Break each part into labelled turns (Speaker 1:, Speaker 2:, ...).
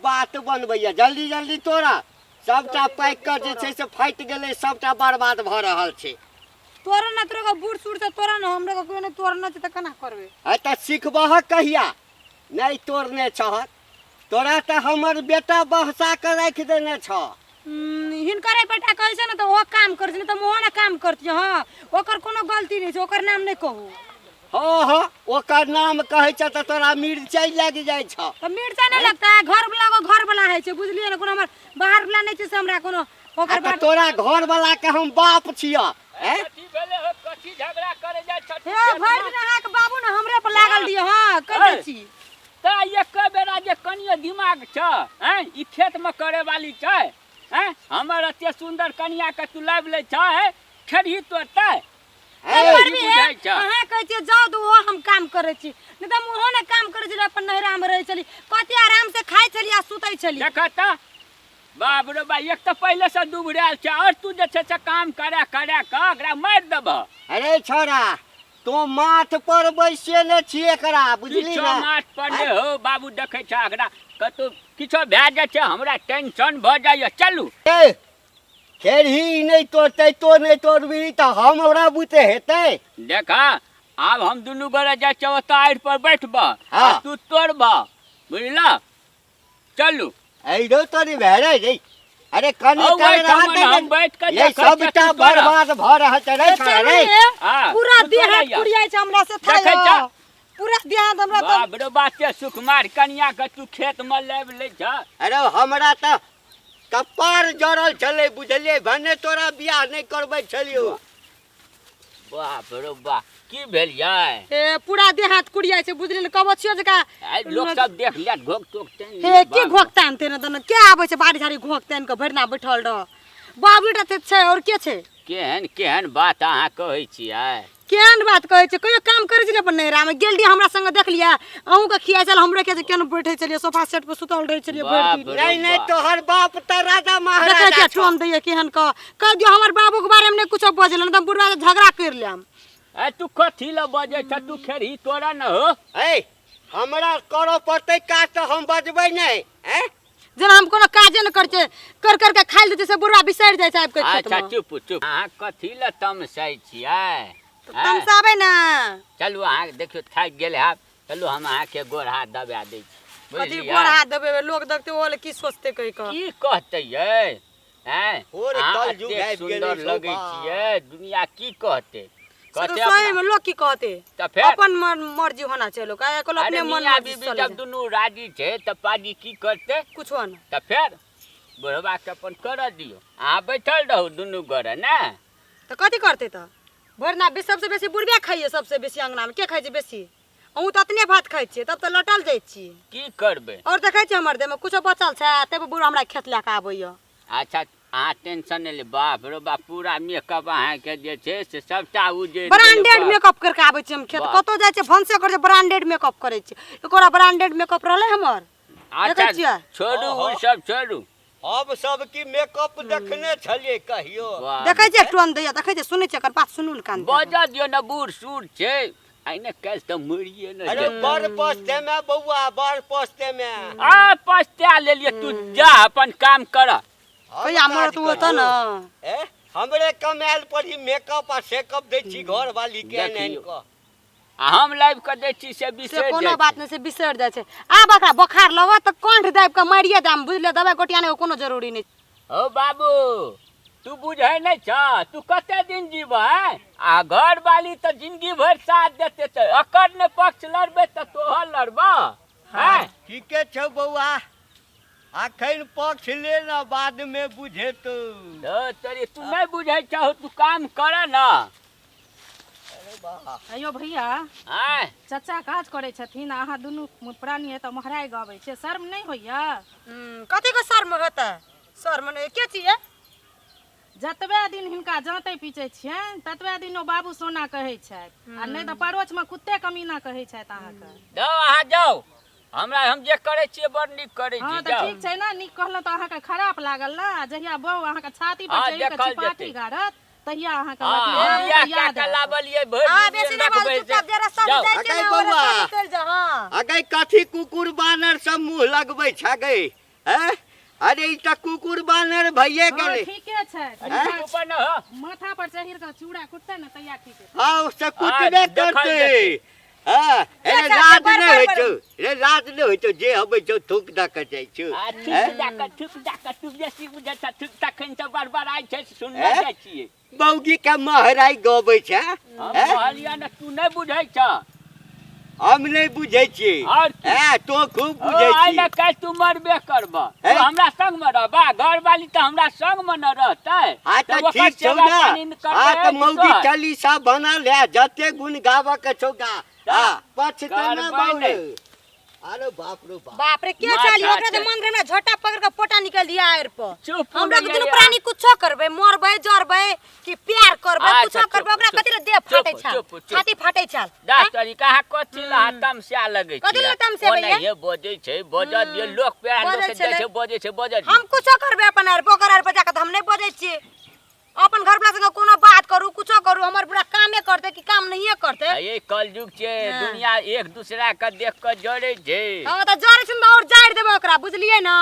Speaker 1: बात बनबैया। जल्दी जल्दी तोड़ा, सबटा पाकि कऽ जे छै से फाटि गेलै, सबटा बर्बाद भऽ रहल छै।
Speaker 2: तोरा ना, तोरा बूढ़ सूढ़ से तोरा ना, हमरा के कोई नहीं तोड़ना छै त केना करबे?
Speaker 1: है तऽ सिखबह कहिया? नहि तोड़ने छहक तोरा तऽ हमर बेटा बहसा कऽ राखि देने छह।
Speaker 2: हिनकरे बेटा कहै छै ने तऽ ओहो काम करै छै, नहि तऽ ओहो ने काम करतियै। हँ, ओकर कोनो गलती नहि छै, ओकर नाम नहि कहू।
Speaker 1: हँ हँ, ओकर नाम कहै छ तऽ तोरा मिरचाइ लागि जाइ छ।
Speaker 2: तऽ मिरचाइ नहि लगता है, घर वाला घर वाला होइ छै, बुझलियै ने? कोनो हमर बाहर वाला नहि छै से हमरा कोनो ओकर
Speaker 1: आ तऽ तोरा घर वाला के हम बाप छियह।
Speaker 3: हैं? कथी भेलै हो? कथी झगड़ा करे जाइ छथि?
Speaker 2: हे, भरि दिन अहाँके बाबू ने हमरे पर लागल दिअ। हँ, कहि दै छी।
Speaker 3: तऽ एक बेरा जे कनियो दिमाग छ, हैं, ई खेतमे करे वाली छै? हैं, हमर एते सुन्दर कनिया के तू लाबि लै छ, हैं, खेरही तोड़तै?
Speaker 2: तऽ करबी हे? अहाँ कहै छियै जाउ तऽ ओहो हम काम करै छी, नहि तऽ हम ओहो नहि काम करै छलियै। अपन नैहरामे रहै छली, कते आराम से खाइ छली आ सुतै छली।
Speaker 3: देख तऽ, बाप रे बा, एक तऽ पहिले से दुबरायल छै और तू जे छै से काम करे करे कऽ एकरा मारि देबह।
Speaker 1: अरे छोरा, तो माथ पर बैसेने छी एकरा, बुझली
Speaker 3: किछो
Speaker 1: ने?
Speaker 3: माथ पर नहि हो बाबू, देखै छ एकरा कतौ किछो भए जाइ छै हमरा टेंशन भऽ जाइए। चलू।
Speaker 1: ए, खेरही नहि तोड़तै, तो नहि तोड़बही तऽ हमरा बुते हेतै?
Speaker 3: देखा, आब हम दुनू गोरे जाइ छियै ओतऽ, आड़ि पर बैठबह आ तू तोड़बह, बुझलह? चलू।
Speaker 1: ऐ तोरी भेड़े रे, अरे कनि
Speaker 3: हौ,
Speaker 1: काल
Speaker 3: ओहिठाम
Speaker 1: रहत
Speaker 3: हम बैठ कऽ
Speaker 1: ये
Speaker 3: देखै छियै,
Speaker 1: सबटा
Speaker 3: तू तोड़ा।
Speaker 1: बर्बाद भऽ रहल छै रे छोरा
Speaker 2: चलू
Speaker 1: रे।
Speaker 2: रे,
Speaker 3: हाँ,
Speaker 2: पूरा
Speaker 3: तू
Speaker 2: देह
Speaker 3: तोड़ा
Speaker 2: हाथ
Speaker 3: या।
Speaker 2: कुड़ियाइ छै हमरा से
Speaker 3: देखै
Speaker 2: थाय।
Speaker 3: छह?
Speaker 2: पूरा देह हाथ हमरा तऽ
Speaker 3: बाप रे बाप, ते सुकुमार कनिया के तू खेत में लाबि लै छह।
Speaker 1: अरे हमरा तऽ कपार जरल छलै, बुझलियै? भने तोरा बियाह नहि करबै छलियौ।
Speaker 3: बाप रे बाप, की भेल यै?
Speaker 2: ए, पूरा देह हाथ कुड़ियाइ छै, बुझलियै ने? कहबो छियो जका
Speaker 3: आइ लोक सब देख लिया, घोक तोक तानि
Speaker 2: हे
Speaker 3: लिअ,
Speaker 2: की
Speaker 3: बाप।
Speaker 2: घोक तानते ने तने के आबै छै बाड़ी झाड़ी घोक तानि कऽ भरि दिना बैठल रह। बाबू टा तऽ छै और के छै?
Speaker 3: केहन केहन बात अहाँ कहै छियै?
Speaker 2: केहन बात कहै छै? कहियो काम करै छलियै अपन नैहरामे? गेल रहियै हमरा संगे, देखलियै अहूँके खियाइ छल, हमरे खियाइ छल, केहन बैठै छलियै सोफा सेट पर सुतल रहै छलियै भरि
Speaker 3: बाप
Speaker 2: दिन।
Speaker 3: रे
Speaker 1: नहि नहि,
Speaker 3: बाप।
Speaker 1: तोहर बाप तऽ राजा
Speaker 2: देखै
Speaker 1: महाराजा
Speaker 2: छियै
Speaker 1: छौ।
Speaker 2: टोन दैये केहन कऽ। कहि दियौ हमर बाबूके बारेमे नहि कुछो बजलै, नहि तऽ हम बुढ़बा से झगड़ा करि लेब।
Speaker 3: ए, तू कथी लए बजै छ? तू खेरही तोरा न हो।
Speaker 1: ऐ, हमरा करऽ पड़तै काज तऽ हम बजबै नहि, ऐं?
Speaker 2: जेना हम कोनो काजे नहि करै छियै, कर कर के खाइ लए दै छियै से बुढ़बा बिसरि जाइ छै आबि कऽ
Speaker 3: अच्छा
Speaker 2: खेतमे।
Speaker 3: चुप चुप, अहाँ कथी लए तमसै छियै?
Speaker 2: तऽ तमसाबै ने।
Speaker 3: चलू, अहाँ देखियौ थाकि गेल हैब, चलू हम अहाँके गोर हाथ दबा दै छी।
Speaker 2: कथी
Speaker 3: बुझलियै?
Speaker 2: गोर हाथ देबै? लोक देखतै ओ की सोचतै कहि कऽ।
Speaker 3: की कहतै यै? आँय,
Speaker 1: और
Speaker 3: अहाँ
Speaker 1: कलयुग
Speaker 3: एतेक
Speaker 1: आबि गेलै
Speaker 3: सुन्दर
Speaker 1: छौ
Speaker 3: लगै
Speaker 1: बाप।
Speaker 3: छियै, दुनिया की कहतै?
Speaker 2: से तऽ
Speaker 3: कहतै
Speaker 2: सही में लोक की कहतै?
Speaker 3: तऽ फेर
Speaker 2: अपन मन मर्जी होना चाहिए लोक आइ काल्हि,
Speaker 3: अरे
Speaker 2: अपने मन
Speaker 3: मियाँ
Speaker 2: मर्जी
Speaker 3: बीबी
Speaker 2: चलै
Speaker 3: जब
Speaker 2: छै।
Speaker 3: दुनू राजी छै तऽ पाजी की करतै?
Speaker 2: कुछो नहि।
Speaker 3: तऽ फेर बुढ़वा के अपन करऽ दियौ, अहाँ बैठल रहू दुनू गोरे ने।
Speaker 2: तऽ कथी करतै? तऽ भरि दिना सबसँ बेसी बुढ़बे खाइए, सबसँ बेसी अङ्गनामे के खाइ छै बेसी? अहूँ तऽ अतने भात खाइ छियै, तब तऽ लटल जाइ छी।
Speaker 3: की करबै?
Speaker 2: आओर देखै छियै हमर देहमे कुछो बचल छै? तब बुढ़ हमरा खेत लए कऽ आबैए।
Speaker 3: अच्छा, अहाँ टेंशन नहि ले। बाप रे बाप, पूरा मेकअप अहाँके जे छै से सबटा उजड़ि गेलै,
Speaker 2: ब्रांडेड
Speaker 3: बाप।
Speaker 2: मेकअप करके आबै छियै हम खेत।
Speaker 3: बाप।
Speaker 2: कतौ जाइ छियै, भनसे करै छियै, ब्रांडेड मेकअप करै छियै। एकोरा ब्रांडेड मेकअप रहलै हमर?
Speaker 3: अच्छा
Speaker 2: देखै छियै?
Speaker 3: छोड़ू,
Speaker 1: ओहो।
Speaker 3: ओ सब छोड़ू।
Speaker 1: हम सब की मेकअप देखने छलियै कहियो?
Speaker 3: बाप।
Speaker 2: देखै छियै टोन दैया, देखै छियै, सुनै छियै एकर बात, सुनू ने कान दए कऽ।
Speaker 3: बजऽ दियौ ने, बूढ़ सूढ़ छै, आइने काल्हि तऽ मरिए ने
Speaker 1: अरे
Speaker 3: जेतै।
Speaker 1: बड़ पछते में बौआ, बड़ पछते में।
Speaker 3: आ पछता लेलियै, तू जा अपन काम कर।
Speaker 1: हम
Speaker 2: कहिया
Speaker 1: काज
Speaker 2: मरत ओ तऽ
Speaker 1: करियौ।
Speaker 2: ने।
Speaker 1: ए, हमरे कमायल पर ही मेकअप आ सेकअप दै छी घर वाली के आनि आनि
Speaker 3: देखियौ।
Speaker 1: कऽ।
Speaker 3: आ हम लाबि कऽ दै छी से
Speaker 2: से
Speaker 3: बिसरि
Speaker 2: कोनो
Speaker 3: जाइ
Speaker 2: बात
Speaker 3: छै।
Speaker 2: नहि, से बिसरि जाइ छै। आब एकरा बोखार लगत तऽ कंठ दाबि कऽ मारिए दाम, बुझलियै? दबाइ गोटिया नहि कोनो जरूरी नहि।
Speaker 3: हौ बाबू, तू बुझै नहि छह, तू कते दिन जीबह? आ घरवाली तऽ जिंदगी भरि साथ देतै, तऽ एकर ने पक्ष लड़बै तऽ तोहर लड़बह, हैं?
Speaker 1: ठीके छौ बौआ, अखन पक्ष ले ने, बादमे बुझेतौ।
Speaker 3: तऽ तोरी, तू नहि बुझै छहो, तू काम कर ने।
Speaker 4: अयो भैया।
Speaker 3: आँय।
Speaker 4: चचा काज करै छथिन आ अहाँ दुनू प्राणी एतऽ महराइ गबै छियै, शर्म नहि होइया?
Speaker 2: कथीके शर्म हेतै? शर्म नहि के छियै?
Speaker 4: जतबे दिन हिनका जाँतै पीचै छियनि ततबे दिन ओ बाबू सोना कहै छथि, आ नहि तऽ पड़ोसमे कुत्ते कमीना कहै छथि अहाँके।
Speaker 3: जाउ, अहाँ जाउ, हमरा हम जे करै छियै बड़ नीक करै
Speaker 4: हँ
Speaker 3: छी।
Speaker 4: तऽ
Speaker 3: जाउ।
Speaker 4: ठीक छै ने, नीक कहलहुँ तऽ अहाँके खराप लागल ने? आ जहिया बहु अहाँके छाती पर
Speaker 3: हँ,
Speaker 4: चढ़ि कऽ
Speaker 3: देखल
Speaker 4: चिपाटी
Speaker 3: जेतै।
Speaker 4: गाड़त तहिया अहाँके
Speaker 3: हँ,
Speaker 4: अथी
Speaker 3: हम
Speaker 4: बाबूके
Speaker 3: बियाह कए
Speaker 4: याद
Speaker 3: कऽ
Speaker 4: आयत।
Speaker 3: लाबलियै, भरि
Speaker 2: अहाँ
Speaker 3: दिन
Speaker 2: बेसी नहि बाजू,
Speaker 3: रखबै से।
Speaker 2: चुपचाप जे रास्ता से
Speaker 3: जाउ।
Speaker 2: जाइ छियै
Speaker 1: अगै
Speaker 2: ने, ओ
Speaker 1: बौआ।
Speaker 2: रास्ता निकलि जाउ। हँ
Speaker 1: अगै, कथी कुकुर बानर सब मुँह लगबै छै गै? हैं? अरे ई तऽ कुकुर बानर भइए
Speaker 4: हँ,
Speaker 1: गेलै।
Speaker 4: ठीके छै।
Speaker 3: अरे चुप न हो।
Speaker 4: माथा पर चढ़ि कऽ चूड़ा कुटतै ने तैया ठीक हेतै।
Speaker 1: हाँ, से कुटबे
Speaker 3: आ, देखल
Speaker 1: करतै।
Speaker 3: जेतै।
Speaker 1: हाँ, रे
Speaker 2: अच्छा,
Speaker 1: लाज
Speaker 2: बर,
Speaker 1: नहि
Speaker 2: बर,
Speaker 1: होइ
Speaker 2: बर।
Speaker 1: छौ, रे लाज नहि होइ छौ, जे अबै छौ थूक दऽ कऽ जाइ छौ।
Speaker 3: आ थुक
Speaker 1: हैं?
Speaker 3: दऽ कऽ, थुक दऽ कऽ, तू बेसी बुझै छह, थुक तखन तऽ बड़बड़ाइ छै, सुनने
Speaker 1: हैं?
Speaker 3: जाइ छियै।
Speaker 1: मौगी के महराइ गबै छै।
Speaker 3: हम
Speaker 1: हैं?
Speaker 3: कहलियै ने, तू नहि बुझै छह।
Speaker 1: हम नहि बुझै छियै।
Speaker 3: आओर की?
Speaker 1: हैं, तो खूब
Speaker 3: ओ,
Speaker 1: बुझै
Speaker 3: आइ
Speaker 1: छी।
Speaker 3: ने काल्हि तू मरबे करबह। तू
Speaker 1: हैं?
Speaker 3: हमरा संगमे रहबा, घरवाली तऽ हमरा संगमे न रहतै।
Speaker 1: हाँ
Speaker 3: तऽ
Speaker 1: तऽ
Speaker 3: ओकर
Speaker 1: ठीक छौ
Speaker 3: सेवा
Speaker 1: ने।
Speaker 3: पानी न करबै
Speaker 1: हाँ तऽ
Speaker 3: कि
Speaker 1: मौगी
Speaker 3: तोहर?
Speaker 1: चालीसा बना ले, जते गुण गाबऽ के छौ गा। हाँ, पछते ने
Speaker 3: करबै
Speaker 1: बाबू।
Speaker 3: नहि।
Speaker 1: अरे बाप रे बाप।
Speaker 2: बाप रे, के
Speaker 3: माथा
Speaker 2: चाली ओकरा
Speaker 3: छै।
Speaker 2: तऽ मन रहे झोटा पकड़ के पोटा निकल दिया आयर पर।
Speaker 3: चुप
Speaker 2: हमरा
Speaker 3: नहि
Speaker 2: दुनू
Speaker 3: ये।
Speaker 2: प्राणी कुछो करबै, मरबै जरबै कि प्यार करबै,
Speaker 3: अच्छा,
Speaker 2: कुछो करबै,
Speaker 3: चुप,
Speaker 2: ओकरा
Speaker 3: चुप,
Speaker 2: कथी ले देह
Speaker 3: चुप,
Speaker 2: फाटै छाल,
Speaker 3: चुप, चुप।
Speaker 2: छाती फाटै छाल।
Speaker 3: जा तोरी कहाँ कथी ला तमस्या लगै
Speaker 2: कथी
Speaker 3: छै?
Speaker 2: लए तमसेबै ये?
Speaker 3: ओनाहिये बजै छै, बजऽ दियौ, लोक प्यार
Speaker 2: बजै
Speaker 3: लोक जाइ
Speaker 2: छलै।
Speaker 3: छै, बजै छै, बजऽ दियौ।
Speaker 2: हम कुछो करबै अपन आर पर, ओकर आर पर जाके तऽ हम नहि बजै छियै। अपन घर वाला संगे कोनो बात करू, कुछो करू, हमर पूरा कामे करतै कि काम नहिये करतै?
Speaker 3: आ ये कलयुग छै।
Speaker 2: हाँ।
Speaker 3: दुनिया एक दूसरा के देख के जरै छै।
Speaker 2: हँ तऽ जरै छै तऽ और जारि देबै ओकरा, बुझलियै ने?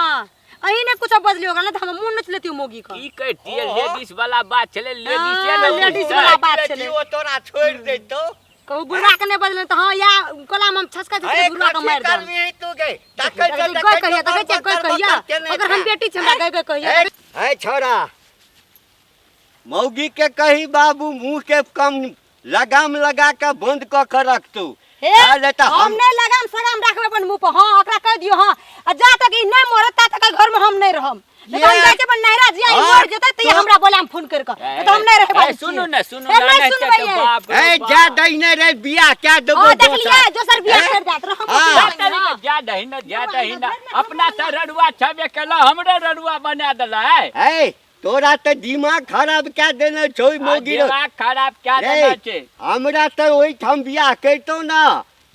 Speaker 2: अहीं ने कुछो बजलियै ओकरा, नहि तऽ हम मुँह नोचि लेतियै मौगी के।
Speaker 3: की कहितियै?
Speaker 1: ओहो।
Speaker 3: लेडीज वाला बात छलै, लेडीजे
Speaker 2: हाँ,
Speaker 3: ने
Speaker 2: लेडीज
Speaker 3: बुझतै।
Speaker 2: वाला बात छलै।
Speaker 1: ओ तोरा छोड़ि देतौ।
Speaker 2: कहू बुढ़वा के नहि बजलै तऽ हँ या कोला मे हम छसका
Speaker 1: अरे
Speaker 2: छसका बुढ़वा के
Speaker 1: कथी
Speaker 2: मारि देब।
Speaker 1: करबिही तू गे? तकै छौ,
Speaker 2: गै
Speaker 1: तकै
Speaker 2: कहिया,
Speaker 1: छौ,
Speaker 2: देखै छियै, गै
Speaker 1: बकर
Speaker 2: कहिया।
Speaker 1: बकर केने
Speaker 2: अगर हम
Speaker 1: छै।
Speaker 2: बेटी छी, हमरा गै गै कहिया।
Speaker 1: ए छौड़ा, मौगी के कही बाबू मुंह के कम लगाम लगा के बंद कऽ के रखतौ।
Speaker 2: हे,
Speaker 1: अरे तऽ
Speaker 2: हम नहि लगाम सगाम राखबै अपन मुंह पर। हाँ, ओकरा कहि दियौ। हाँ, आ जा तक ई नहि मरत ता तक एहि घरमे हम नहि रहब। नहि तऽ हम
Speaker 1: ये।
Speaker 2: जाइ छियै अपन नैहरा, जिया ई
Speaker 1: हाँ,
Speaker 2: मर जेतै तऽ
Speaker 1: तो-
Speaker 2: हमरा बोलाम फोन करि कऽ, नहि तऽ हम नहि रहै
Speaker 3: ए,
Speaker 2: वाली
Speaker 3: सुनू
Speaker 2: छियै।
Speaker 3: ने, सुनू
Speaker 2: हे,
Speaker 3: ने,
Speaker 2: नहि
Speaker 3: नहि तऽ
Speaker 2: सुनबै ये।
Speaker 3: बाप रे
Speaker 1: ए
Speaker 3: बाप।
Speaker 1: जा दैने रे, बियाह कए देबो
Speaker 2: हाँ,
Speaker 1: दोसर।
Speaker 2: देखलियै, दोसर बियाह
Speaker 1: ए?
Speaker 2: करि देत रहम।
Speaker 1: हाँ।
Speaker 3: जा तरी के, जा दही ने, जा दही ने। अपना तऽ ररुआ छबे केलऽ, हमरे ररुआ बना देला है।
Speaker 1: ए तोरा तऽ दिमाग खराब कए देने छौ ई मौगी रे।
Speaker 3: दिमाग खराब क्या
Speaker 1: रे,
Speaker 3: देना छै?
Speaker 1: हमरा तऽ ओहिठाम बियाह करितौ ने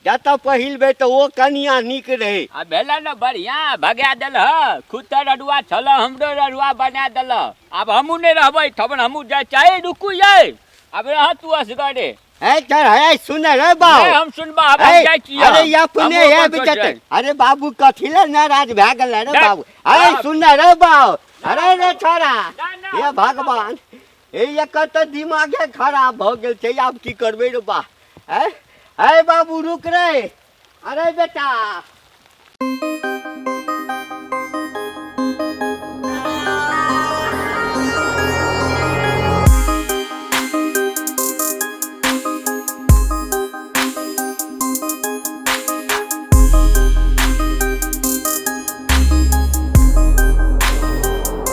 Speaker 1: जतऽ पहिल बेर, तऽ ओ कनिया नीक रहै।
Speaker 3: आ भेलै ने बढ़िया, भगा देलह। खुद तऽ ररुआ छल, हमरो ररुआ बना देलह। आब हमहूँ नहि रहबै ठमन, हमहूँ जाइ चाहे। रुकू यै, आब रह तू असगरे।
Speaker 1: ए चल, हे सुन रे बाबू।
Speaker 3: नहि, हम सुनबा, आब हम
Speaker 1: ए,
Speaker 3: जाइ छी।
Speaker 1: अरे ई अपने
Speaker 3: हमहूँ अपन
Speaker 1: आबि
Speaker 3: सोच
Speaker 1: जेतै।
Speaker 3: जाइ।
Speaker 1: अरे बाबू, कथी ले नाराज भए गेल रे
Speaker 3: जा,
Speaker 1: बाबू? अरे
Speaker 3: जा।
Speaker 1: सुन रे बाबू, अरे रे छोरा।
Speaker 3: ना, ना,
Speaker 1: हे
Speaker 3: हम
Speaker 1: भगवान, हे एकर तऽ दिमागे खराब भऽ गेल छै। आब की करबै रे बा? ए ए बाबू, रुक रे। अरे बेटा।